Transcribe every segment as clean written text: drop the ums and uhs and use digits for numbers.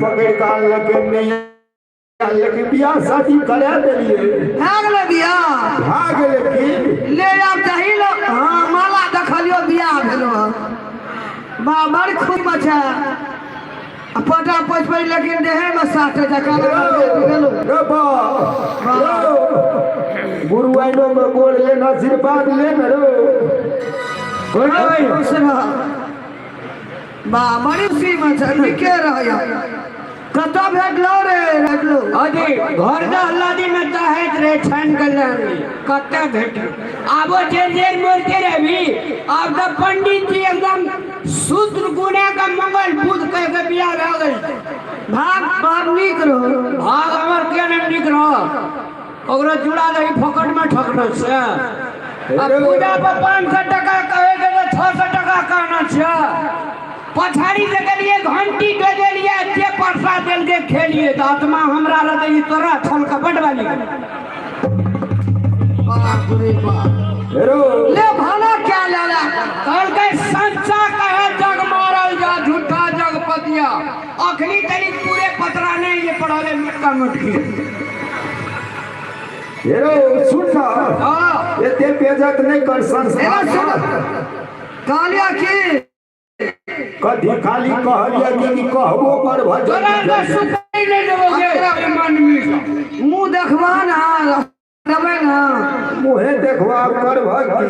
पकड़ि कऽ आनलकै नहि आनलकै, बियाह शादी करा देलियै। भए गेलै बियाह? भए गेलै की? ले आब दही लो। हाँ, माला देखलियो, बियाह भेलो हँ। बा, बड़ खुश छै आ पटा पच पड़ी, लेकिन देहे में साटे जकाँ गेलो। रे बा, रो गुरु आइनो में गोड़ लेना, आशीर्वाद ले न रो। खुश रह बा, बड़ी खुशी में छै, नीके रहै। कतऽ भेटलो रे, भेटलो? अजी घर दहलादी में चाहैत रहे, छान के ले कते भेट आबो जेर जेर मोरते रहबी। आब तऽ पंडित जी एकदम सूत्र गुणे के मंगल बुध कह के बियाह भए गेल। भाग बड़ नीक रहो। भाग हमर के नहि नीक रह, ओकरो चूड़ा दही फोकट में ठकनो छै। आ पूजा पर 500 टका कहे के तऽ 600 टका कहना छै। पछाड़ी से गेलिए, घंटी बजेलिए, जे प्रसाद देलके खेलिए, तऽ आत्मा हमरा रहते ई तोरा छल कपट वाली। बाप रे बाप। रो ले भाना क्या लाला। कहलकै संचा कहे जग मारल जा झूठा जगपतिया। अखनी तनिक पूरे पतरा नहीं ये पढ़ले मोटका मोटकी। हेरो सुन ना। हाँ। एते बेजत नहीं कर संस्था। एगो सुन, कहलिया की? कथी खाली कहलिया कि कहबो कर तोरा भजन। के सुपारी नहीं देबोगे मानवी। मुंह देखबा ना, देबै ना। मुहे देखबा कर भक्ति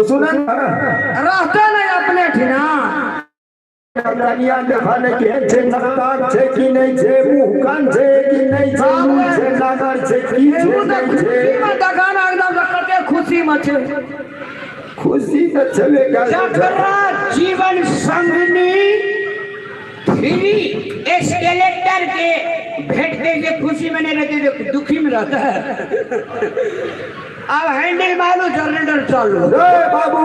सुन। रहते नहीं अपने ठिना। कनिया देखा नहीं केहन छै, नकदार छै कि नहि छै, मुँह कान छै कि नहि छै, मुँह छै नागर छै की छै मुंह नहि तऽ छै। खुशी में देखा ना, एकदम से कते खुशी में छै। खुशी तऽ छेबे करै। जकरा जीवन संगनी थ्री एस्केलेटर के भेटते जे खुशी में नहीं रहते, जो दुखी में रहता है। अब हैंडल मारो, जनरेटर चालू। रे बाबू।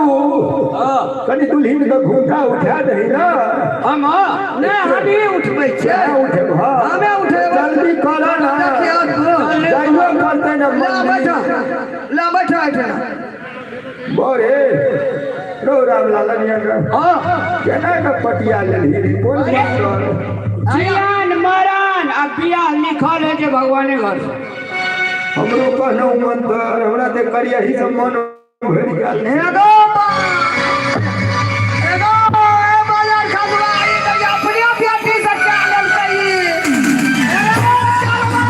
हाँ। कनि दुल्हिन के घूंघा उठा दही ना। हम हाँ। नहि, हमही उठबै छियै। उठेब? हाँ। हमे उठेबै। जल्दी कर ना। देखियौ तो। जाइयो पड़तै ना। ला बैठा, ला बैठा एहिठिना। बोरे रो राम लाल के। हाँ। केना के पटिया लेलही, कोन मास्टर? जियान मरान आ बियाह लिखल है जे भगवाने घर से। हमरो कहलहुँ मंत्र, हमरा तऽ करियही से मन भरि गेल। एगो बा, एगो ए बाजार खसुआ, ई तऽ अपने बेटी से क्या लेलकै ई? एगो चलबा।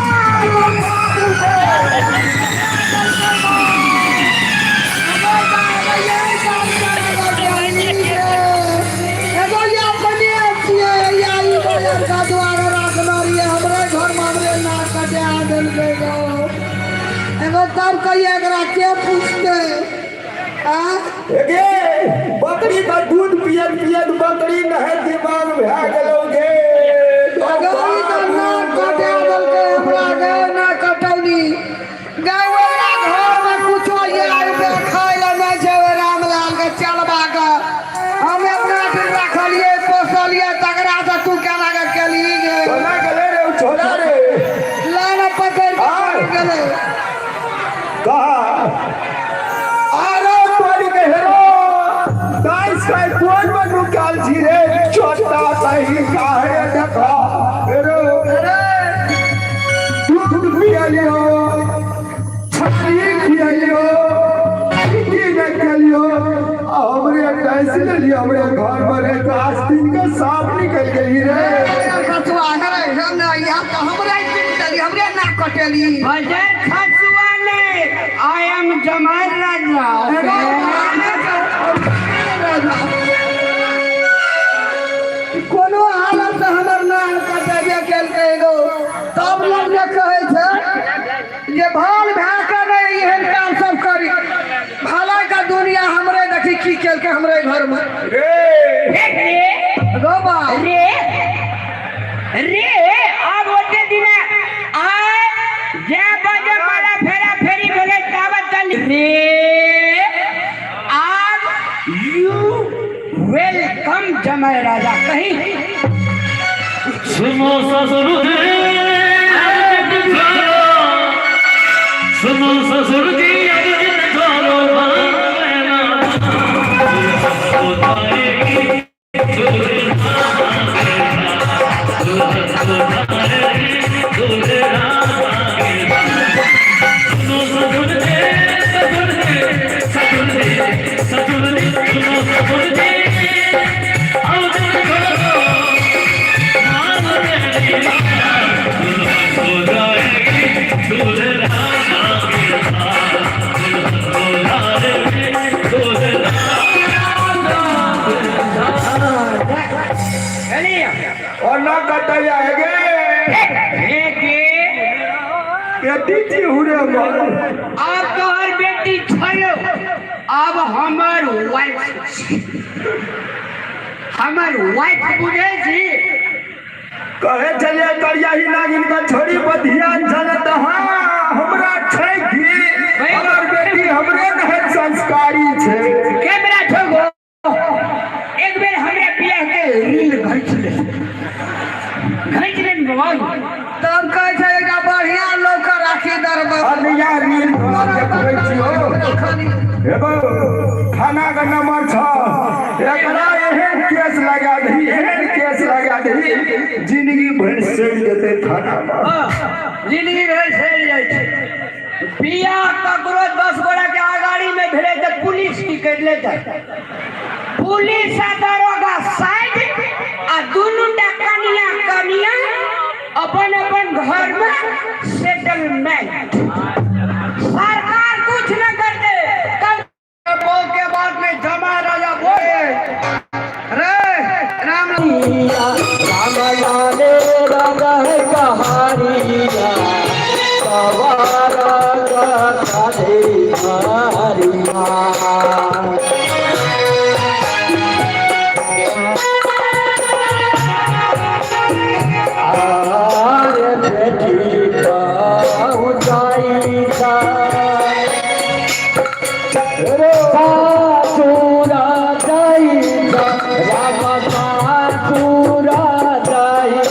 एगो ई अपने छियै या ई बाजार खसुआ के राखने रहियै हमरे घरमे, हमरे नाक कटा देलकै गो। एगो तब कहिया एकरा के पूछतै आ? गे बकरी का दूध पियत पियत बकरी नहे दिमाग भए गेलौ गे। गई तऽ नाक कटा देलकै हमरा गे, ना कटौनी गाय। ओकरा घरमे कुछो ये आबि खाय लए नहि छै। ओहि रामलाल के चलबा के हम अपना दिन रखलियै, पोसलियै, तकरा से तू केना के केलही गे? कोना गेलै रे ओ छोड़ा रे? लाइन पकड़ि के चलि गेलै। कहा अरे तोरी के हेरो दाइस का कोन में नुकाल छी रे छोटा सही काहे देखा हेरो। अरे। दूध पियलियो, छतरी खियलियो, की नहि केलियो, आ हमरे डैस लेलियो हमरे घर पर रे, तो आस्तीन के साफ निकल गेली रे। खसुआ हे, हम नहि यहाँ तऽ हमरे चिन्ह देली, हमरे नाक कटेली। बजर खसुआ ने, I am जमाई राजा। कोनो हालत से हमर नाम कटेबे केलकै एगो। तब लोग जे कहै छै जे भाल भए कऽ नहि एहन काम सब करी। भला का दुनिया हमरे देखी की केलकै हमरे घरमे। रे। रे। गो बा। रे रे, आब ओते दिन आय जे बजे माला फेरा फेरी भेलै ताबत चल रे। आब you welcome जमाई राजा कही। सुनो ससुर जी, सुनो ससुर जी, अर्जुन छोरो बाना जाएगी। और ना कटैया है गे। हे के बेटी जी हुरे मर। आब तोहर बेटी छलो, आब हमर वाइफ, हमर वाइफ बुझै छी। कहे चलिए करिया ही नागिन का छोड़ी पर ध्यान चले तो हाँ हमरा छै की हमर बेटी हमरे नहे संस्कारी छै। कैमरा ठोको, एक बेर हमरे बियाह के रील घींच ले, घींच ले ने बाबू। तब कहै छै एकटा बढ़िया लोक के राखी दरबा। अनिया रील तोरा देखबै छियौ। हेबो थाना के नंबर 6, एकरा एहन केस लगा दही, एहन केस लगा दही, जिंदगी भरि सड़ि जेतै थाना मे। हाँ, जिंदगी भरि सड़ि जाइ छै। बियाह ककरो 10 गोरा के अगाड़ी में भेलै तऽ पुलिस की करि लेतै? पुलिस आ दरोगा साइड आ दुनू टा कनिया कनिया अपन अपन घर में सेटलमेंट। सरकार कुछ न करते। कल बो के बाद में जमा राजा बोल रे राम राम लाले राम कहारिया सवारा काधे मारिया। आर बेटी पहुँचाई सासुरा जाई, राम सासुरा जाई।